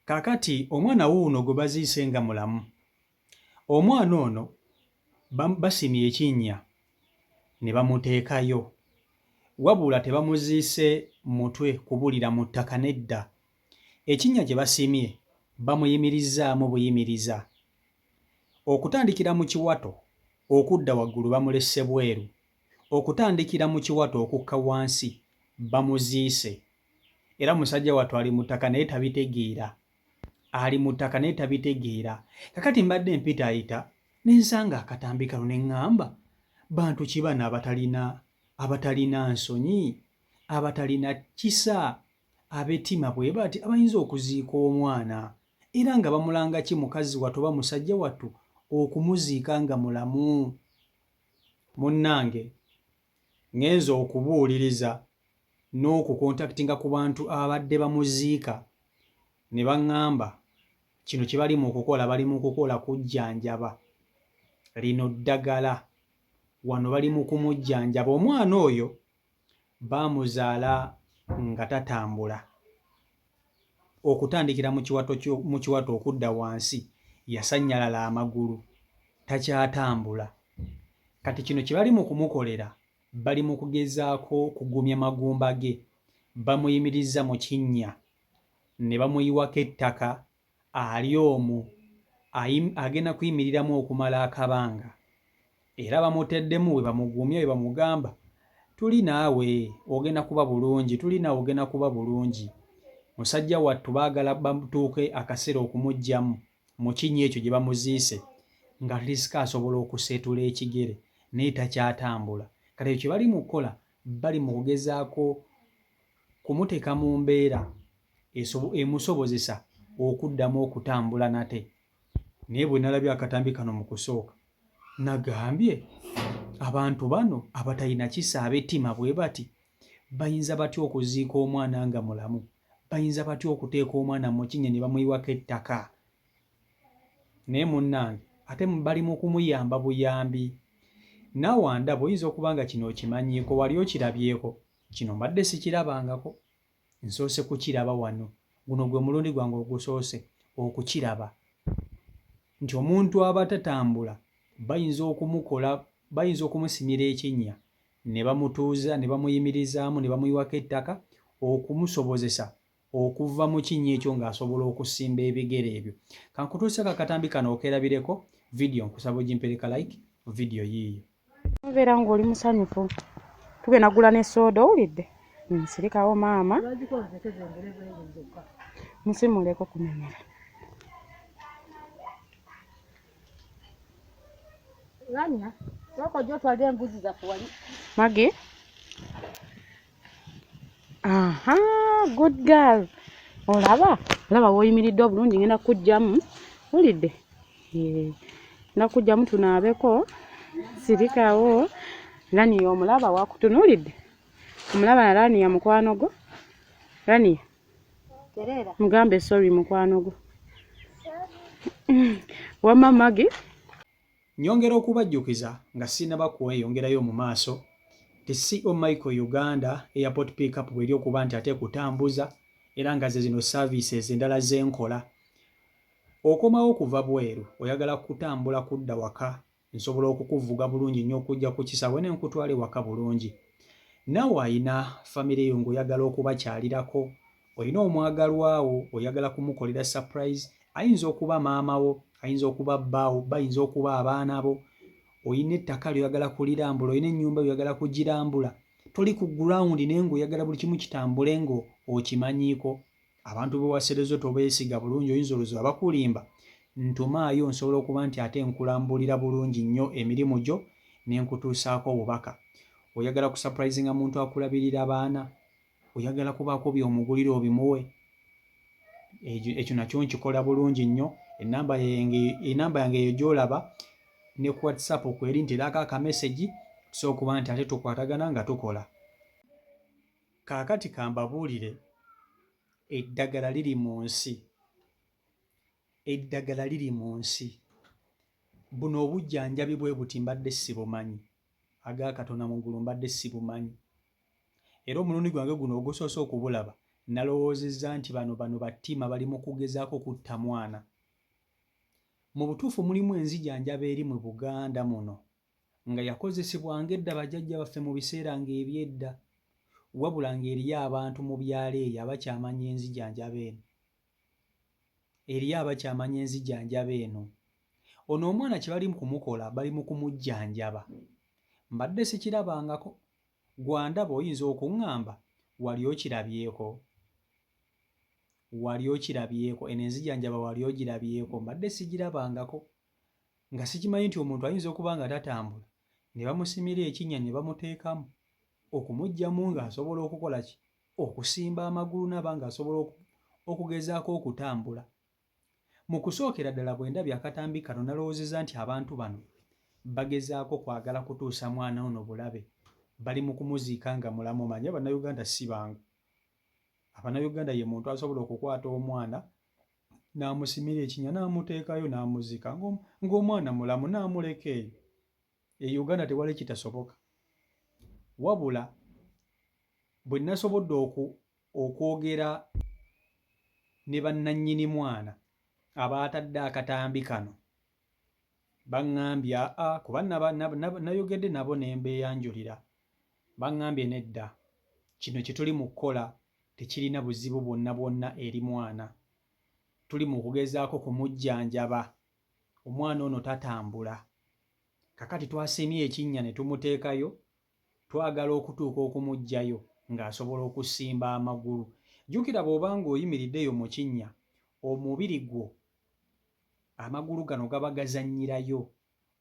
Kaakati omwana wuuno gwe baziise nga mulamu. Omwana ono basimye ekinnya ne bamuteekayo wabula tebamuziise mutwe kubulira mu ttaka nedda. Ekinnya kye basimye bamuyimirizzaamu buyimiriza. Okutandikira mu kiwato okudda waggulu bamulesse bweru. Okutandikira mu kiwato okukka wansi bamuziise. Era musajja wattu ali mu ttaka naye tabitegeera. Ali mu ttaka naye tabitegeera. Kakati mbadde mpitaayita ne nsanga akatambi kano ne ŋŋamba bantu ki bano abatalina abatalina nsonyi, abatalina kisa, ab'ettima bwe bati abayinza okuziika omwana era nga bamulanga ki mukazi wattu oba musajja wattu okumuziika nga mulamu? Munnange ngenze okubuuliriza n'okukontakitinga ku bantu ababadde bamuziika ne baŋŋamba kino kye bali mu kukola bali mu kukola kujjanjaba lino ddagala wano bali mu kumujjanjaba omwana oyo baamuzaala nga tatambula okutandikira mu kiwato mu kiwato okudda wansi yasannyalala amagulu takyatambula kati kino kye bali mu kumukolera bali mu kugezaako kugumya magumba ge bamuyimirizza mu kinnya ne bamuyiwako ettaka ali omwo agenda kuyimiriramu okumala akabanga era bamuteddemu we bamugumya we bamugamba tuli naawe ogenda kuba bulungi tuli naawe ogenda kuba bulungi musajja wattu baagala batuuke akaseera okumuggyamu mu kinnya ekyo gye bamuziise nga risika asobola okuseetula ekigere naye takyatambula kati ekyo kye bali mu kukola bali mu kugezaako kumuteeka mu mbeera emusobozesa okuddamu okutambula nate. Naye bwe nalabye akatambi kano mu kusooka nagambye abantu bano abatalina kisa ab'ettima bwe bati bayinza batya okuziika omwana nga mulamu? Bayinza batya okuteeka omwana mu kinnya ne bamuyiwako ettaka? Naye munnange ate bali mu kumuyamba buyambi. Naawe andaba oyinza okuba nga kino okimanyiiko wali okirabyeko? Kino mbadde sikirabangako. Nsoose kukiraba wano. Guno gwe mulundi gwange ogusoose okukiraba nti omuntu aba tatambula bayinza okumukola bayinza okumusimira ekinnya ne bamutuuza ne bamuyimirizaamu ne bamuyiwako ettaka okumusobozesa okuva mu kinnya ekyo ng'asobola okusimba ebigere ebyo. Kankutuuseeko akatambi kano okeerabireko, vidiyo nkusaba ogimpeereka like, vidiyo yiiyo. Obeera ng'oli musanyufu. Tugenda kugula ne sooda owulidde? Nsirikawo maama. Musimuleko ku mimiro. Lanya, sooka ojje otwalire embuzi zaffe wali. Maggie? Aha, good girl. Olaba? Olaba w'oyimiridde obulungi ngenda kukuggyamu. Owulidde? Yee. Ngenda kukuggyamu tunaabeko. Sirikawo. Laniya omulaba wakutunuulidde? Omulaba na Laniya mukwano gwo? Laniya. Mugambe sorry mukwano gwo. Wamma Maggie. Nyongera okubajjukiza nga sinnaba kweyongerayo mu maaso nti CO Michael Uganda Airport Pickup bweri okuba nti ate ekutambuza era nga ze zino services endala ze nkola. Okomawo kuva bweru oyagala kutambula kudda waka nsobola okukuvuga bulungi nnyo okujja ku kisaawe ne nkutwala ewaka bulungi. Naawe alina famire yo ng'oyagala okubakyalirako, olina omwagalwa wo oyagala kumukolera surprise, ayinza okuba maama wo, ayinza okuba bbaawo, bayinza okuba abaana bo, olina ettaka lyoyagala kulirambula, olina ennyumba yoyagala kugirambula, toli ku ground naye ng'oyagala buli kimu kitambule ng'okimanyiiko. Abantu bewaserezo tobeesiga bulungi oyinza oluziba bakulimba, ntumaayo nsobola okuba nti ate nkulambulira bulungi nnyo emirimu gyo ne nkutuusaako obubaka. Oyagala ku surprisinga muntu akulabirira baana? Oyagala kubaako by'omugulira obimuwe? Ekyo nakyo nkikola bulungi nnyo. Ennamba yange enamba yange eyo gy'olaba ne ku WhatsApp kweri nteerako akamesegi tusobola okuba nti ate tukwatagana nga tukola. Kaakati ka mbabuulire, eddagala liri mu nsi. Eddagala liri mu nsi. Buno obujjanjabi bwe buti mbadde sibumanyi. Aga Katonda mu ggulu mbadde sibumanyi. Era omulundi gwange guno ogusoose okubulaba, Nalowoozezza nti bano bano battima bali mu kugezaako kutta mwana. Mu butuufu mulimu enzijanjaba eri mu Buganda muno nga yakozesebwanga edda bajjajja baffe mu biseera ng'ebyedda wabula ng'eriyo abantu mu byalo eyo abakyamanya enzijanjaba eno. Eriyo abakyamanya enzijanjaba eno. Ono omwana kye bali mu kumukola bali mu kumujjanjaba. Mbadde sikirabangako. Ggwe andaba oyinza okuŋŋamba wali okirabyeko? Wali okirabyeko? Eno enzijanjaba wali ogirabyeko? Mbadde sigirabangako. Nga sikimanyi nti omuntu ayinza okuba nga tatambula ne bamusimira ekinnya ne bamuteekamu okumuggyamu ng'asobola okukola ki? Okusimba amagulu n'aba ng'asobola okugezaako okutambula. Mu kusookera ddala bwe ndabye akatambi kano nalowoozezza nti abantu bano bagezaako kwagala kutuusa mwana ono bulabe, bali mu kumuziika nga mulamu. Omanyi Abannayuganda si bangu. Abannayuganda ye muntu asobola okukwata omwana n'amusimira ekinnya n'amuteekayo n'amuziika ng'omwana mulamu n'amuleka eyo. E Uganda tewali kitasoboka. Wabula bwe nasobodde okwogera ne bannannyini mwana abaatadde akatambi kano baŋŋambye aa kuba nayogedde nabo ne mbeeyanjulira baŋŋambye nedda kino kye tuli mu kukola tekirina buzibu bwonna bwonna eri mwana tuli mu kugezaako kumujjanjaba omwana ono tatambula kakati twasimye ekinnya ne tumuteekayo Twagala okutuuka okumuggyayo ng'asobola okusimba amagulu. Jjukira bw'oba ng'oyimiridde eyo mu kinnya, omubiri gwo, amagulu gano gaba gazannyirayo.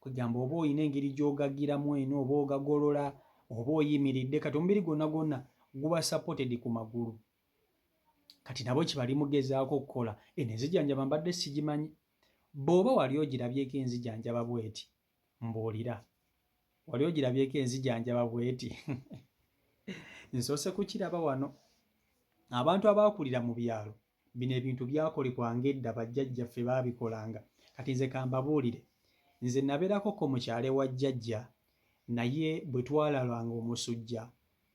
Kwegamba oba olina engeri gy'ogagiramu eno oba ogagolola oba oyimiridde, kati omubiri gwonna gwonna guba supported ku magulu. Kati nabo kye bali mugezaako okukola. Eno enzijanjaba mbadde sigimanyi. Bw'oba wali ogirabyeko enzijanjaba bw'eti, Mbuulira. Wali ogirabyeko enzijanjaba bw'eti? Nsoose kukiraba wano. Abantu abaakulira mu byalo, bino ebintu byakolebwanga edda bajjajjaffe baabikolanga. Kati nze kambabuulire. Nze nabeerakokko mu kyalo ewa jjajja naye bwe twalalwanga omusujja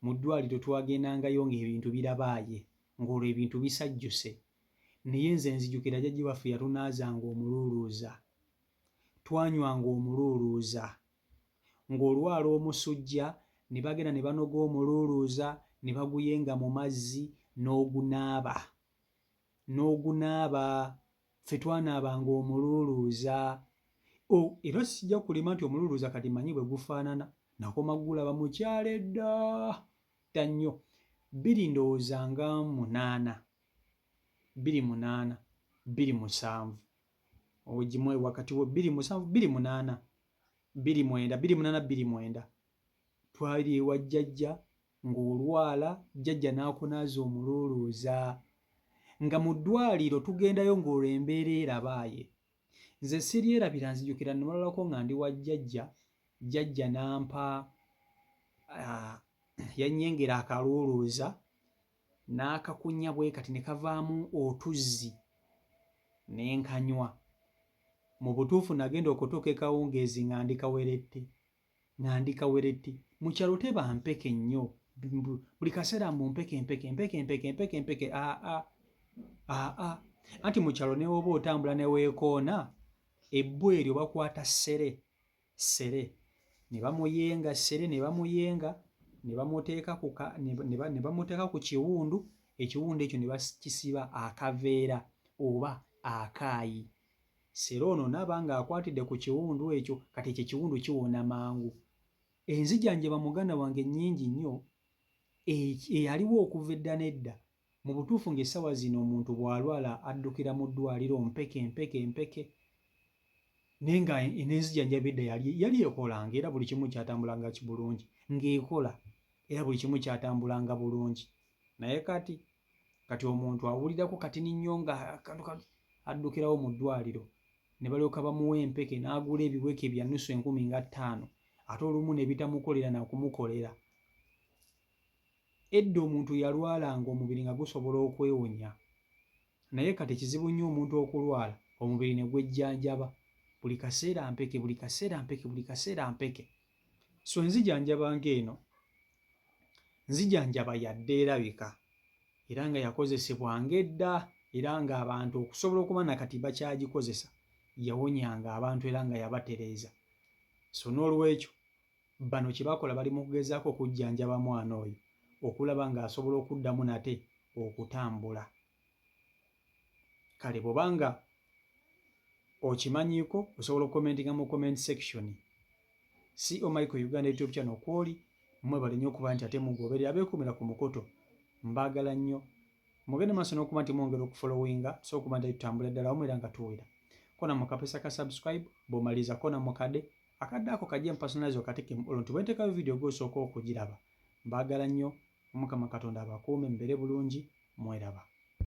mu ddwaliro twagendangayo ng'ebintu birabaaye, ng'olwo ebintu bisajjuse. Naye nze nzijukira jjajja waffe yatunaazanga omuluuluuza. Twanywanga omuluuluuza. Ng'olwala omusujja ne bagenda ne banoga omuluuluuza ne baguyenga mu mazzi n'ogunaaba. N'ogunaaba. Ffe twanaabanga omuluuluuza. O, era sijja kulimba nti omuluuluuza kati mmanyi bwe gufaanana. Nakoma kugulaba mu kyalo edda, dda nnyo. Bbiri ndowooza nga munaana, 2008, 2007. Ogimu wakati wo 2007 2008 2009 2008 2009 twali ewa jjajja ng'olwala jjajja n'akunaaza omuluuluuza nga mu ddwaliro tugendayo ng'olwo embeera erabaaye nze siryerabira nzijukira namalalako nga ndi wa jjajja jjajja n'ampa uh, yannyengera akaluuluuza n'akakunya bwe kati ne kavaamu otuzzi ne nkanywa. Mu butuufu nagenda okutuuka e Kawungeezi nga ndi kawerette, nga ndi kawerette. Mu kyalo teba mpeke nnyo, buli kaseera mbu mpeke mpeke mpeke mpeke mpeke mpeke aa aa. Anti mu kyalo ne bw'oba otambula ne weekoona, ebbwa eryo bakwata ssere ssere ne bamuyenga ssere ne bamuyenga ne bamuteeka ku ka ne bamuteeka ku kiwundu ekiwundu ekyo ne bakisiba akaveera oba akaayi ssere ono naaba ng'akwatidde ku kiwundu ekyo kati ekyo ekiwundu kiwona mangu enzijanjaba muganda wange nnyingi nnyo eyaliwo okuva edda n'edda mu butuufu ng'essawa zino omuntu bw'alwala addukira mu ddwaliro mpeke mpeke mpeke naye nga n'enzijanjaba edda yali yali ekolanga era buli kimu kyatambulanga bulungi ng'ekola era buli kimu kyatambulanga bulungi naye kati kati omuntu awulirako katini nnyo nga addukirawo mu ddwaliro ne balyoka bamuwa empeke n'agula ebiweke bya nusu enkumi nga ttaano ate olumu ne bitamukolera nakumukolera Edda omuntu yalwalanga omubiri nga gusobola okwewonya naye kati kizibu nnyo omuntu okulwala omubiri ne gwejjanjaba. Buli kaseera mpeke, buli kaseera mpeke, buli kaseera mpeke. So enzijanjaba ng'eno nzijanjaba yadde erabika era nga yakozesebwanga edda era ng'abantu okusobola okuba nakati bakyagikozesa yawonyanga abantu era nga yabatereeza. So n'olwekyo bano kye bakola bali mu kugezaako okujjanjaba mwana oyo okulaba ng'asobola okuddamu nate okutambula. Kale bw'oba nga okimanyiiko osobola okukomentinga mu comment section. CO Michael Uganda YouTube channel kwoli mwebale nnyo okuba nti ate mugoberera abeekuumira ku mukutu mbaagala nnyo mugende maaso n'okuba nti mwongera okufolowinga so okuba nti tutambula ddala wamu era nga tuwera kona mu kapesa ka subscribe bw'omaliriza kona mu kade akadde ako kajje mparsonalize okateke mu olwo nti bwentekayo vidiyo gw'osooka okugiraba mbaagala nnyo omukama katonda abakuume mbeere bulungi mweraba.